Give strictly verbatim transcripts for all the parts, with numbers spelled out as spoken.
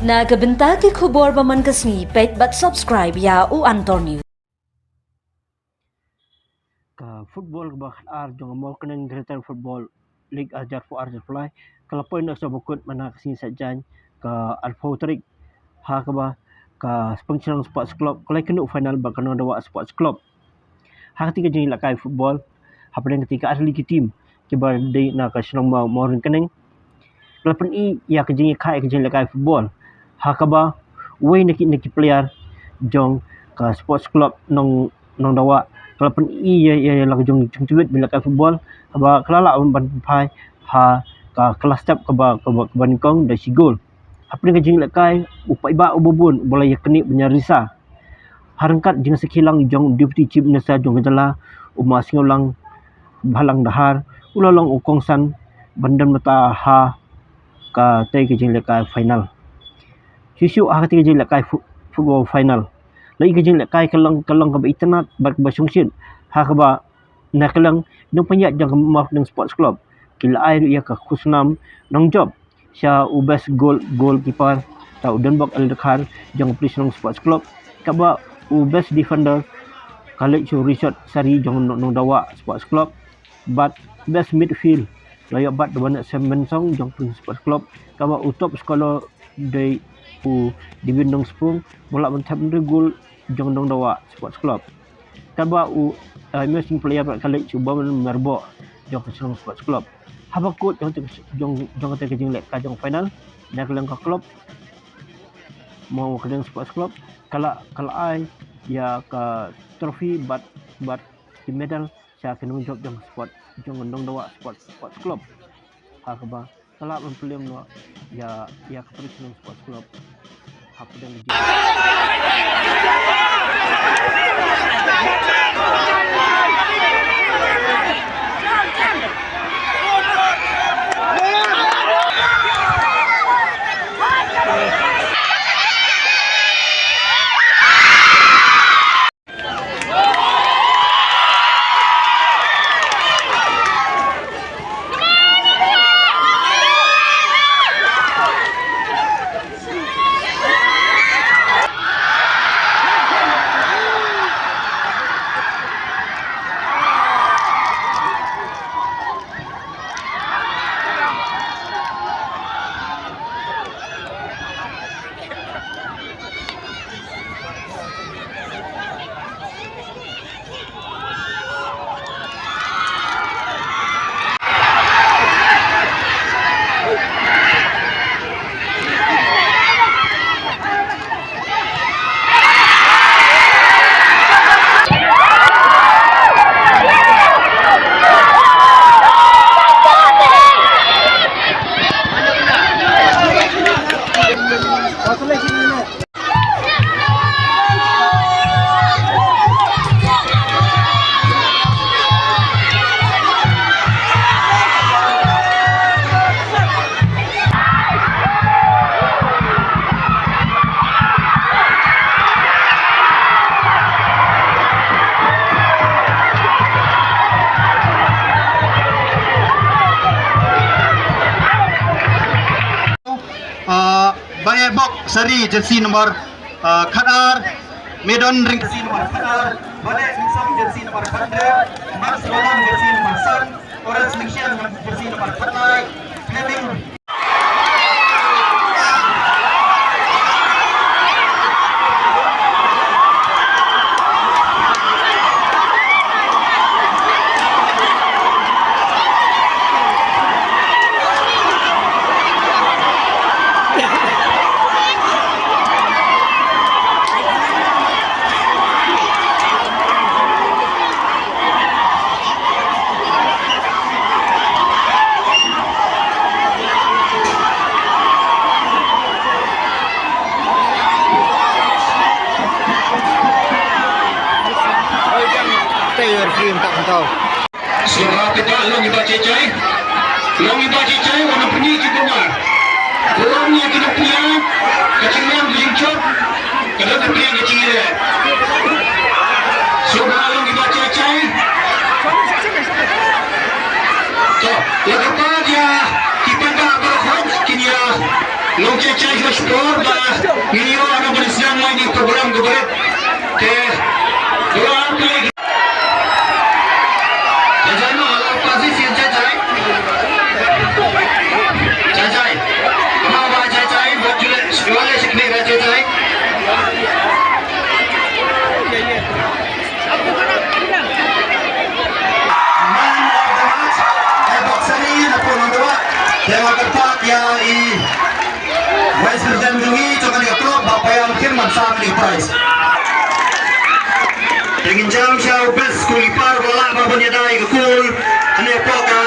Na ka bynta ki khubor ba man ka sngi, peit bad subscribe ïa U Antor News. Ka football kaba khatar jong ka Mawryngkneng Greater Football League arjar fu arjar pulai ka la poi na ka sawdong kut mynta ka sngi Saitjaiñ ka arphew tarik, ha kaba ka Spring Shnong Sports Club ka la ïakynduh final bad ka Nongdawa Sports Club. Ha kata ka jingïalehkai football, hapdeng kata ka artylli ki team kiba dei na ka shnong Maw-, Mawryngkneng, ka la pyni ïa ka jingïakhih ka jingïalehkai football. Ha kaba uwei na ki, na ki player jong ka Sports Club Nong, Nongdawa ka la pyni ïa, ïa, ïa la ka jong, jingtbit ban ïalehkai football, haba ka la lah ban pynphai ha ka, ka la step kaba, kaba, kaba nyngkong da shi goal. Hapdeng ka jingïalehkai, u paidbah uba bun uba la ïaknieh ban ïarisa ha ryngkat jingsakhi lang jong u Deputy Chief Minister jong ka jylla, u Ma Sniawlang Bhalang Dhar, u la long u kongsan ban don mynta ha katei ka jingïalehkai final. Shuh shuh ha katei ka jingïalehkai fu-, football final, la i ka jingïalehkai ka long, ka long kaba itynnad bad kaba shongshit, ha kaba na ka liang ki nongpynïaid jong ka Mawryngkneng Sports Club ki la ai ruh ïa ka khusnam nongjop sha u best goal, goalkeeper, da u Donbok L Dkhar jong ka Police Shnong Sports Club, kaba u best defender ka leit sha u Richard Sari jong Nong-, Nongdawa Sports Club, bad best midfield la ïoh bat da u Wanniat Seng Mynsong jong Police Sports Club, kaba u top scorer dei u Dibin Nongspung, ba la lah ban thep hynriew goal jong Nongdawa Sports Club. Kaba u, eh, emerging player pat ka leit sha u Bamon Myrboh jong ka Shillong Sports Club. Haba kut jong te, jong, jong te ka jingleh ka jong final, na ka liang ka club Mawryngkneng Sports Club ka la, ka la ai ïa ka trophy bad, bad ki medal sha ki nongjop jong sport, jong Nongdawa Sports, Sports Club. Ha kaba ka lah ban pynlem noh ïa, ïa ka Police Shnong Sports Club hapdeng ka jing. Ah, Bangeh Bok Sari, jersey number, ah, khatar, Medon Ring jersey number khatar, Bale Insong jersey number khatar, Max Walam jersey number san, Orange Lixian jersey number khatar, Fleming. Sngewbha pynbna long kiba jai jai. Long kiba jai jai, wat nym pyni ki bynta. Burom ïa ki nongpynïaid, ka jingmon ka jingjop, ka don ka pyrshah ka jingïaleh. Sngewbha long kiba jai jai. To, la ka pat ïa ki paidbah baroh kin ïa Ngi ïa jai shuwa shipor ba ngi ïoh ban sdang ïa kane ka program kaba rit. Te, dua, ar, phi. Jai jai mo, hala pazi si jai jai. Jai jai. Kaba ba jai jai, ba ju leh, ju leh shikne ba jai jai. Man of the match, eh, boxer ïa na pun dua. Te nga kyrpad ïa i Vice President jong ngi jong kane ka club, Bah Paian Khin, ban sam ïa i prize. Te ngin jam sha u best goalkeeper ba lah ban ïada ïa ka goal hangne hapoh ka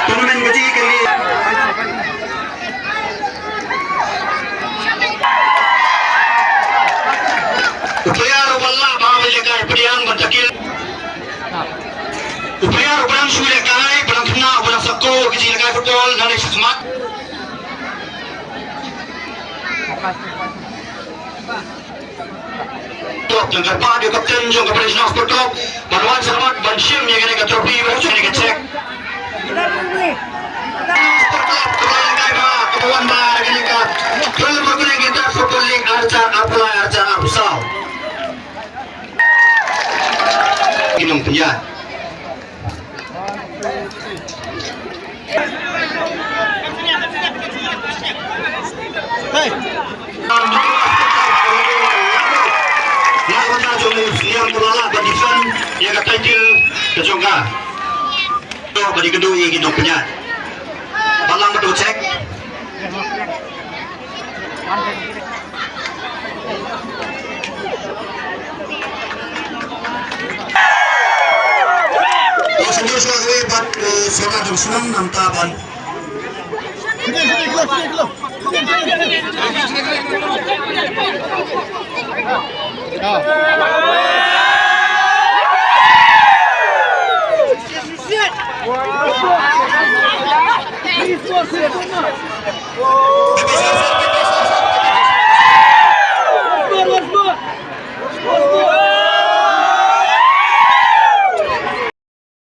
tournament ka jong ngi kane. U player uba lah ban lehkai pdiang ban tackle. U player uba dang shu lehkai, uba dang khynnah, uba dang sako ïa ka jingïalehkai football, nang leh shakhmat. Club, jong ka party, u captain jong ka National Sport Club, ban wan sha khmat ban shim ïa kane ka trophy, ban shim ïa kane ka cheque. Sport Club, kaba la kai ba, kaba wan ba, kane ka Phyllips Road Inter Football League, arhajar arphew lai, arhajar arphew saw. Ki nongpynïaid. Hey. Nga kata jong u sniang ba la lah ban defend ïa ka title ka jong ka. To ba dei kynduh ïa ki nongpynïaid. Ba lang ba to check. To sngewbha shuwa kawei bad, eh, Sona Dong Snang nangta ban.